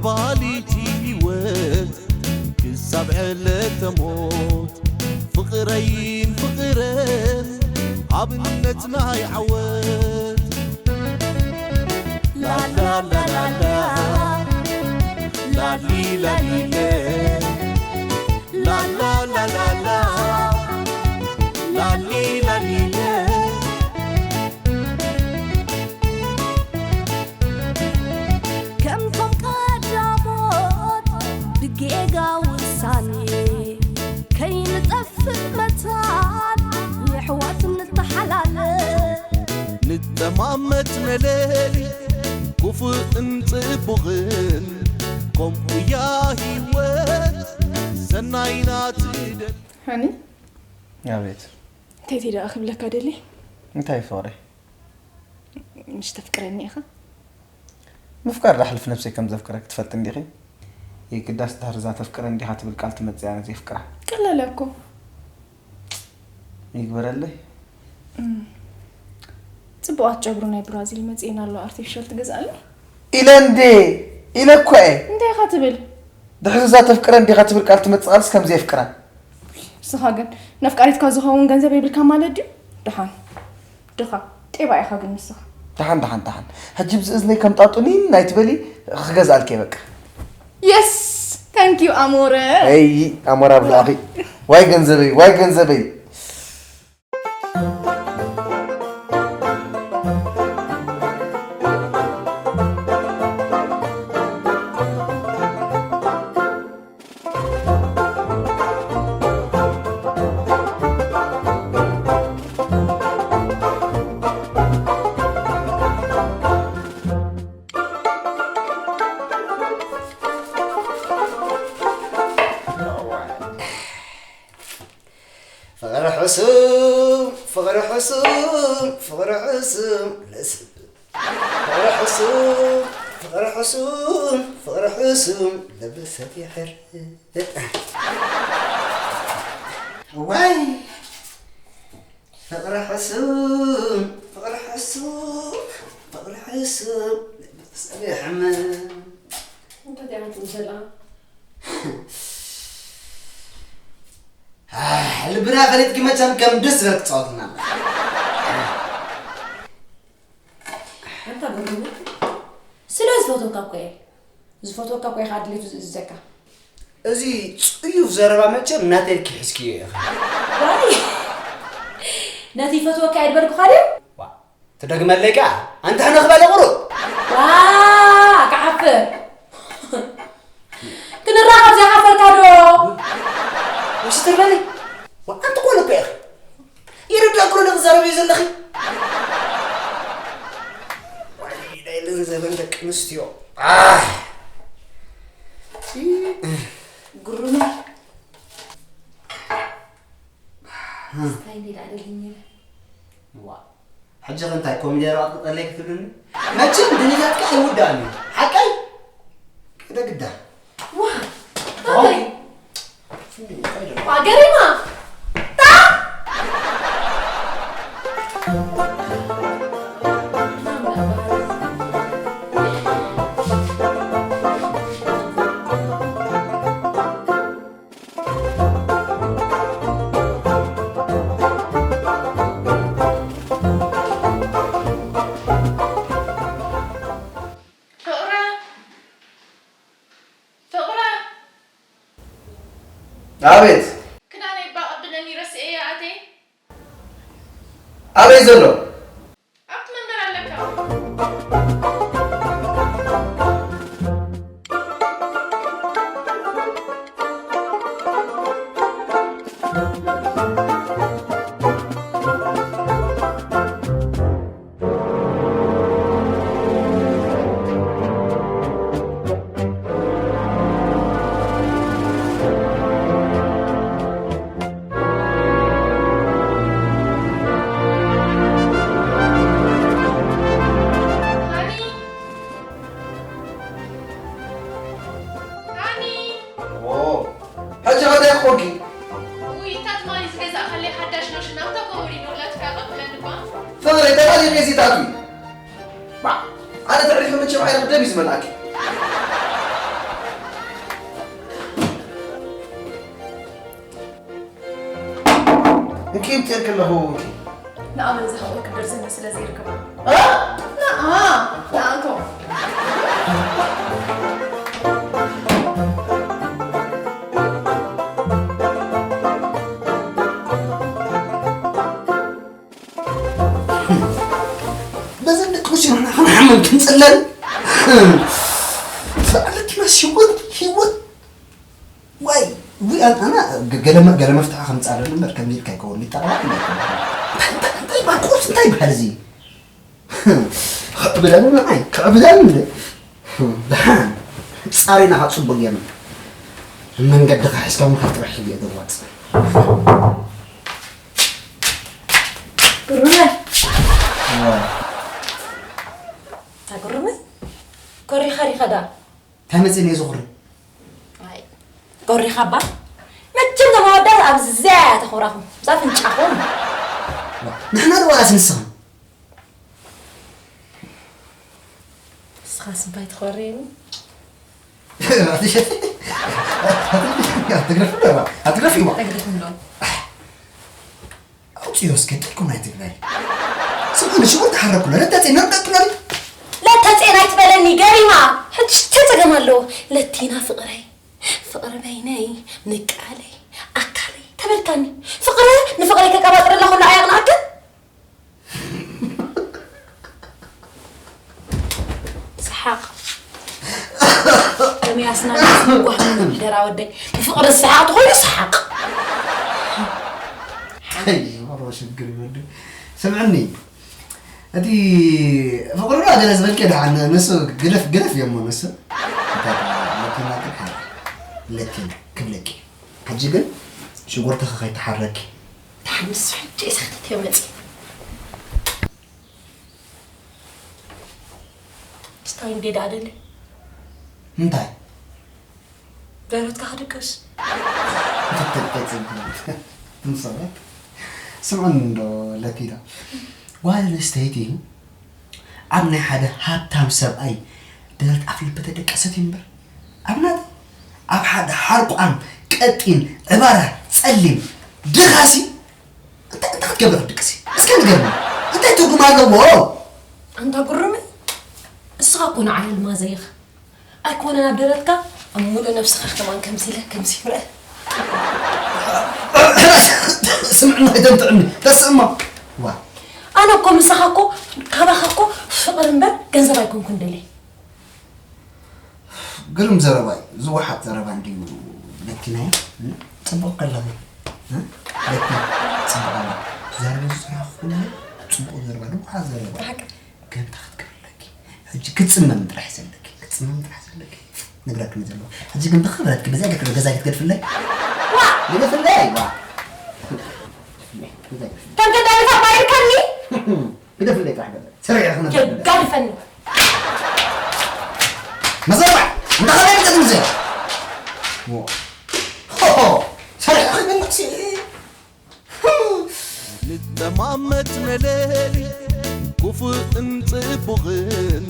ባሊቲ ህይወት ክሳብ ዕለተ ሞት ፍቕረይን ፍቕረን ኣብነት ናይ ዓወት ላላላላላ ላሊላሊለ ላላላላላ ላሊላሊለ ከምቶም ቀዳሞት ብጌጋ ውሳኔ ከይንጠፍእ መታን የሕዋት ንተሓላለ ንጠማመት መለሊ ክፉእን ጽቡቕን ከምኡያ ህይወት ሰናይና ትደል ሃኒ ኣቤት እንታይ ደኣ ክብለካ ደሊ እንታይ ፍቕረይ ምሽ ተፍቅረኒ ኢኻ ምፍቃር ዳሕልፍ ነብሰይ ከም ዘፍቅረክ ትፈልጥ እንዲኺ የግዳስ ድሕርዛ ተፍቅረ እንዲኻ ትብል ቃል ትመጽእ ኣነ ዘየፍቅራ ቀለለ እኮ ይግበረለይ ጽቡቓት ጨጉሪ ናይ ብራዚል መጽኤና ኣሎ ኣርቲፊሻል ትገዝኣለይ ኢለ እንዴ ኢለ እኮ እየ እንታይ ኢኻ ትብል ድሕርዛ ተፍቅረ እንዲኻ ትብል ቃል ትመጽእ ቃልስ ከም ዘየፍቅራ ንስኻ ግን ነፍቃሪትካ ዝኸውን ገንዘብ የብልካ ማለት ድዩ ድሓን ድኻ ጤባ ኢኻ ግን ንስኻ ደሓን ደሓን ደሓን ሕጂ ብዚ እዝነይ ከም ጣጡኒ ናይ ትበሊ ክገዝኣልከ በቃ የስ ታንክ ዩ ኣሞረ ይ ኣሞራ ብላኺ ዋይ ገንዘበይ ዋይ ገንዘበይ ፍቕሪ ሕሱም ፍቕሪ ሕሱም ፍቕሪ ሕሱም ለስብ ፍቕሪ ሕሱም ፍቕሪ ሕሱም ፍቕሪ ሕሱም ለብሰት ይሕር ዋይ ፍቕሪ ሕሱም ፍቕሪ ሕሱም ፍቕሪ ሕሱም ለብሰት ይሕምም እንታይ ደኣ ትምሰላ ልብና ፈሊጥኪ መቸም ከም ደስ ዝበለክ ትፃወትና ኣንታ ጉርሙ ስለ ዝፈትወካ እኮ እየ ዝፈትወካ እኮ እየ ከዓ ድሌቱ ዝእዝዘካ እዚ ፅዩፍ ዘረባ መቸም ናተልኪ ሒዝክዮ ኢኺ ዋይ ነቲ ይፈትወካ እየ ድበልኩኻ ድዩ ትደግመለይ ከዓ ኣንታ ሕነ ክበለ ቁሩብ ዋ ክሓፍር ክንራኸብ ዘይሓፈርካ ዶ ውሽጥር በሊ ኣንቲ ኮነ እኮ ኢኺ ይርዳእ ኩሉ ንክዛረብ እዩ ዘለኺ ናይልን ዘበን ደቂ ኣንስትዮ ጉሩመ ስታይ እንዴ ዳዕደልኝ ሕጂ ከ እንታይ ኮሚደረ ኣጥቅጠለይ ክትብልኒ መቸም ድሌታትካ ኣይውዳእን እዩ ሓቀይ ደግዳ ገሪማ ፍቕረ ኣቤት ክዳነይ እባ ቀብለኒ ረስኤያ ኣተይ ኣበይ ዘሎ ኣብቲ መንበር ኣለካ ሕጂ ከ እንታይ ክኾንኪ ውይ እታ ትማሊ ዝገዛእካለይ ሓዳሽ ሎሽን ኣብታ ኮሞዲኖ ኣላትካ ቀብለኒ እባ ፍቕረይ ተቓሊልኪ ሲ ትኣትዊ ኣነ ተዕሪፈ መቸም ዓይነ ክደም እዩ ዝመልኣኪ ቂም ጤር ከለኹ ንኣመል ዝሃቦ ክደርሰኒ ስለ ዘይርከባ። እ? ንኣ፣ ንኣቶ። በዘን ደቂ ኣንስትዮ ንሕና ክንሓመም ክንጽለል። ብዛዕባ ኪናስ ህይወት፣ ህይወት። ዋይ፣ ዊ-፣ ኣን-፣ ኣና ገ-፣ ገለ መ-፣ ገለ መፍትሒ ከምጻለኒ እምበር፣ ከምዚ ኢልካ ኣይከውን፣ ሊጣ ኣባል እንዳይከውን። እንታይ፣ እንታይ፣ እንታይ ማርቆስ፣ እንታይ ይበሃል እዚ? ክዕብደኒ ንዓይ፣ ክዕብደኒ እንደ። ደሓን፣ ጻሪና ካብ ጽቡቕ ጌርና። መንገድኻ ሒዝካ ምኻድ ጥራሕ እዩ ዘዋጽእ። ብሩነ። ዋይ። ኣታ ግርመይ፣ ኮሪኻ ዲኻ ደኣ? እንታይ መጺእኒ እየ ዘኹሪ? ኣይ፣ ኮሪኻ እባ። መቸም እዞም ኣወዳት ኣብዚኣ እያ ተኹራኹም፣ እዛ ኣፍንጫኹም። ዋ፣ ንሕና ዶ ዋላስ ንስኽን? ንስኻስ እባ ኣይትኾርየኒ። ኣትግረፊ ዶ? ኣትግረፊ ዋ። ተግርፍ እንዶ። ኣውፅዮ እስከ ጥልኩም ኣይትግበሪ። ስምዑኒ፣ ሽጉርቲ ሓረኩሎ፣ ለተፀ ነርቀቅሎኒ። ለተፀ ኣይትበለኒ፣ ገሪማ። ሕጂ እንታይ ፀገም ኣለዎ? ለቲና ፍቕረይ፣ ፍቕሪ በይነይ፣ ምቃለይ፣ ኣካለይ ተበልካኒ። ፍቕረ ንፍቕረይ ከቃባጥረላ ኩሉ ኣየቕንኣክን? ሰሓቕ። ከመይ ኣስናን ጓህን መምሕደራ ወደይ። ብፍቕሪ ዝሰሓቕ ተኾይኑ ሰሓቕ። ኣይ፣ ወሮ ሽግር ይወዱ። ስምዕኒ፣ እቲ ፍቕሪ ዶ ገለ ዝበልኪ ደሓን፣ ንሱ ግደፍ፣ ግደፍ እየ እሞ ንሱ። እንታይ ለኪና ግን ሓር-፣ ለኪና ክብለኪ። ሕጂ ግን ሽጉርትኺ ከይተሓረኪ። ደሓን ንሱ ሕጂ እየ ሰኽቲት እየ መፂእ። ስታይ እንዴ ደኣ ደለ? እንታይ? ደረትካ ክድቅስ። ትም ሰባት። ስምዑኒ እንዶ ለቲዳ። ጓል ኣንስተይቲ ኣብ ናይ ሓደ ሃብታም ሰብኣይ ደረት ኣፍልበ ተደቀሰት እዩ እምበር። ኣብ ናት-፣ ኣብ ሓደ ሓርቋም ቀጢን ዕባራ ጸሊም ድኻሲ እንታይ፣ እንታይ ክትገብር ክትድቅሲ? እስከ ንገርኒ። እንታይ ትርጉም ኣለዎ? ኣንታ ጉርምይ፣ እስኻ እኮ ንዓይ ኣልማዘይ ኢኻ። ኣይኮነን ኣብ ደረትካ፣ ኣብ ሙሉእ ነብስኻ ከማን ከምዚ ኢለ፣ ከምዚ ይረአ። ስምዕና ኣይተንትዕኒ፣ ተስእማ። ዋ። ኣነ እኮ ምሳኻ እኮ፣ ካባኻ እኮ ፍቕሪ እምበር ገንዘብ ኣይኮንኩን ደልየ። ግርም ዘረባ እዩ። ዝወሓጥ ዘረባ እንድዩ ለኪናዮ። እም? ጽቡቕ ከለኺ። እም? ለኪ ጽቡቕ ኣላ። ዘረባ ዝጸናኹ ኩሉ ጽቡቕ ዘረባ፣ ንውሓት ዘረባ። ብሓቂ። ገንታ ክትገብሪ ኣለኪ። ሕጂ ክትጽመሚ ጥራሕ እዩ ዘለኪ። ክትጽመሚ ጥራሕ እዩ ዘለኪ። ነግረኪ ነው ዘለኹ። ሕጂ ግን ብኽብረትኪ በዚኣ ገ-፣ ገዛ ክትገድፍለይ? ዋ! ግደፍለይ፣ ዋ! ከም ገዳሚ ተባይርከኒ? ግደፍለይ ጥራሕ በለ። ሰሪዕ ኢኺ ነበር። የጋድፈኒ። መዘርባ፣ እንዳ ኸመይ ብትእምዘ? ዎ። ሆ፣ ሆ፣ ሰሪዕ ኢኺ በልሲ። ንጠማመት መለሊ ክፉእን ጽቡቕን፣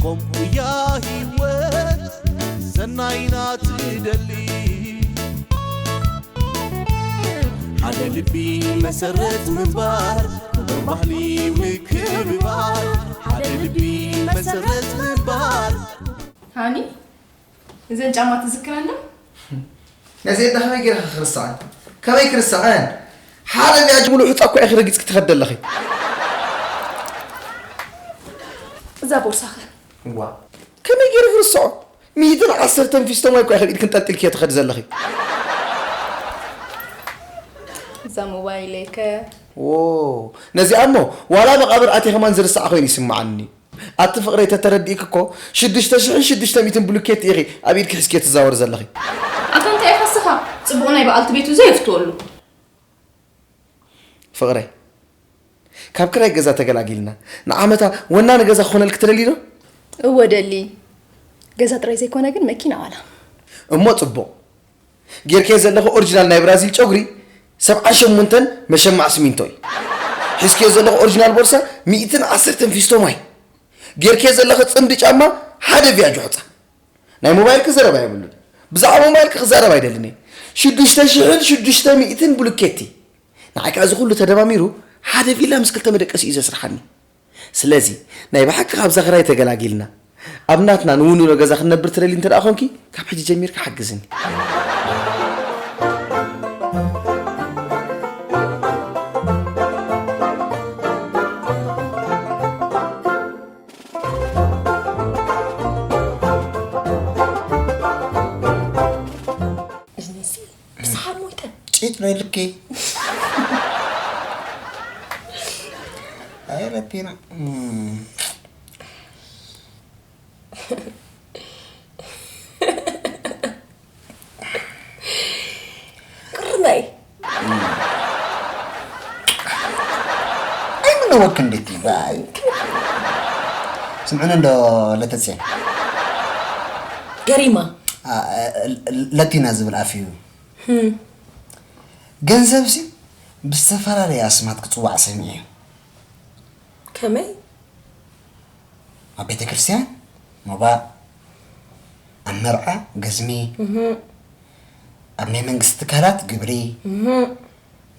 ከምኡ እያ ህይወት ሰናይና ትደሊ። ሓደ ልቢ መሰረት ምግባር፣ ክቡር ባህሊ ምክብባር። ሓደ ልቢ መሰረት ምግባር። ሃኒ፣ እዘን ጫማ ትዝክረን ዶ? ነዚ እንዳ ከመይ ገይረ ክርስዐን? ከመይ ክርስዐን? ሓደ ቢያጅ ሙሉእ ሑጻ እኮ ኢኺ ረጊጽኪ ትኸዲ ኣለኺ። እዛ ቦርሳኸ? ዋ፣ ከመይ ገይረ ክርስዖ? ሚእትን ዓሰርተን ፊስቶ ማይ እኮ ኢኺ ኣብ ኢድኪ እንጠልጢልክዮ ትኸዲ ዘለኺ። እዛ ሞባይለይከ? ዎ፣ ነዚኣ እሞ ዋላ መቓብር ኣትየ ከማን ዝርስዓ ኮይኑ ይስምዓኒ። ኣቲ ፍቕረይ ተተረዲእኪ እኮ ሽዱሽተ ሽሕን ሽዱሽተ ሚእትን ብሉኬት ኢኺ ኣብ ኢድኪ ሒዝኪ ትዛወሪ ዘለኺ። ኣታ እንታይ ኢኻ እስኻ? ጽቡቕ ናይ በዓልቲ ቤቱ ዘየፍትወሉ። ፍቕረይ፣ ካብ ክራይ ገዛ ተገላጊልና፣ ንዓመታ ወናኒ ገዛ ክኾነልኪ ትደልዪ ዶ? እወ ደሊ። ገዛ ጥራይ ዘይኮነ ግን መኪና ዋላ። እሞ ጽቡቕ። ጌርክዮ ዘለኺ ኦሪጂናል ናይ ብራዚል ጨጉሪ ሰብዓን ሸሞንተን መሸማዕ ስሚንቶ እዩ። ሒዝክዮ ዘለኺ ኦሪጂናል ቦርሳ ሚእትን ዓሰርተን ፊስቶ ማይ። ጌርክዮ ዘለኺ ጽምዲ ጫማ ሓደ ቪያጆ ሑጻ። ናይ ሞባይልኪ ዘረባ የብሉን። ብዛዕባ ሞባይልኪ ክዛረብ ኣይደልን እየ። ሽዱሽተ ሽሕን ሽዱሽተ ሚእትን ብሉኬቲ። ንዓይ ከኣ እዚ ኩሉ ተደማሚሩ ሓደ ቪላ ምስ ክልተ መደቀሲ እዩ ዘስርሓኒ። ስለዚ ናይ ብሓቂ ካብዛ ክራይ ተገላጊልና ኣብ ናትና ንውንኖ ገዛ ክንነብር ትደሊ እንተ ደኣ ኾንኪ፣ ካብ ሕጂ ጀሚርካ ሓግዝኒ። እዝኒሲ ብሰሓር ሞይተ። ጭጥ በይ ልኪ። ኣይ ለቲና። እም። ቅርመይ። ኣይምነወክ እንዴት ይባይ። ስምዕኒ እንዶ ለተጽየ። ገሪማ። አ፣ ለቲና ዝብል ኣፍ እዩ። ህም። ገንዘብሲ ብዝተፈላለየ ኣስማት ክጽዋዕ ሰሚዐ እዩ። ከመይ? ኣብ ቤተ ክርስቲያን ሞባእ፣ ኣብ መርዓ ገዝሚ፣ እህ። ኣብ ናይ መንግስቲ ትካላት ግብሪ፣ እህ።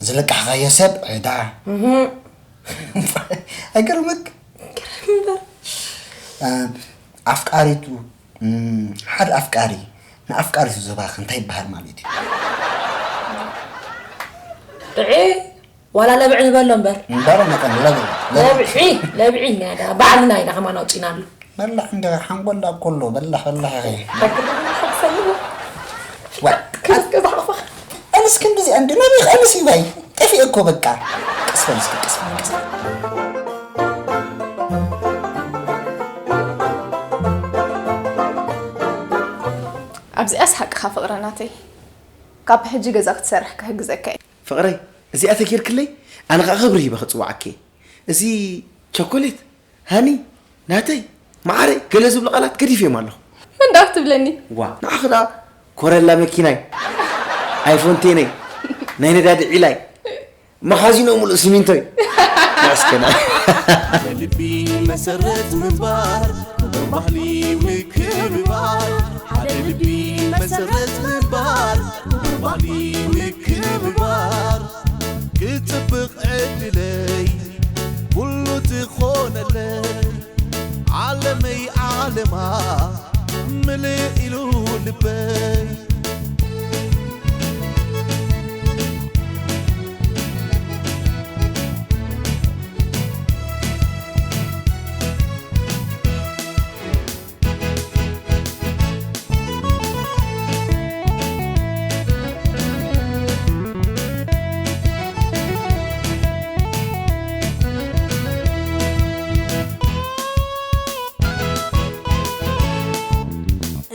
ዝለቃሕኻዮ ሰብ ዕዳ። እህ። ኣይገርመክ? ይገርም እምበር። እ፣ ኣፍቃሪቱ፣ እም፣ ሓደ ኣፍቃሪ ንኣፍቃሪቱ ዝባኽ እንታይ ይበሃል ማለት እዩ? ጥዒ ዋላ ለብዒ ንበሎ እምበር። እምበር መጠን ለብዒ፣ ለብዒ። ለብዒ፣ ለብዒ እኒኣ ደኣ። ባዕልና ኢና ከማን ኣውፂናሉ። በላሕ እንደ ሓንጎል ኣብ ኮሎ፣ በላሕ፣ በላሕ ኢኺ። ሓቅሰሉ። ዋ፣ ክንስ ገዛ ሓፋ። ኣነስ ክንድዚ እንዲ ናበይ ክኣንስ እዩ ባይ? ጠፊኤ እኮ በቃ። ቀስ በል እስኪ፣ ቀስ በል፣ ቀስ በል። ኣብዚኣስ ሓቅኻ ፍቕረ ናተይ። ካብ ሕጂ ገዛ ክትሰርሕ ክሕግዘካ እየ። ፍቕረይ፣ እዚኣ ተጌርክለይ፣ ኣነ ኸኣ ክብሪ ሂበ ክጽውዓኪ እየ። እዚ ቸኮሌት፣ ሃኒ፣ ናተይ፣ መዓረይ፣ ገለ ዝብሉ ቃላት ገዲፈዮም ኣለኹ። ምን ደኣ ክትብለኒ? ዋ፣ ንዓኺ ደኣ ኮረላ መኪናይ፣ ኣይፎን ቴነይ፣ ናይ ነዳዲ ዒላይ፣ መኻዚኖ ሙሉእ ሲሚንቶይ። ያስከና። ሓደ ልቢ መሰረት ምንባር፣ ክቡር ባህሊ ምክብባር። ሓደ ልቢ መሰረት ምንባር፣ ክቡር ባህሊ ምክብባር። ክጽብቕ ዕድለይ፣ ኩሉ ትኾነለይ። ዓለመይ ዓለማ፣ ምልእ ኢሉ ልበይ።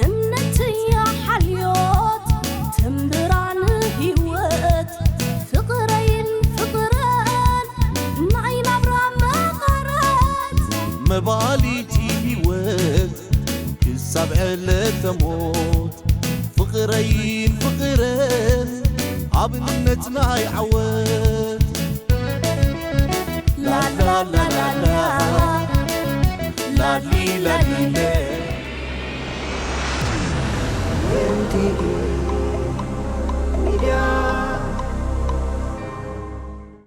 እምነትያ ሓልዮት ትንብራን ህይወት ፍቕረይን ፍቕረን ናይ ናብራ መቐረት መባሊቲ ህይወት ክሳብ ዕለተ ሞት ፍቕረይን ፍቕረን ኣብነት ናይ ዓወት ላላላላላ ላሊላሊለ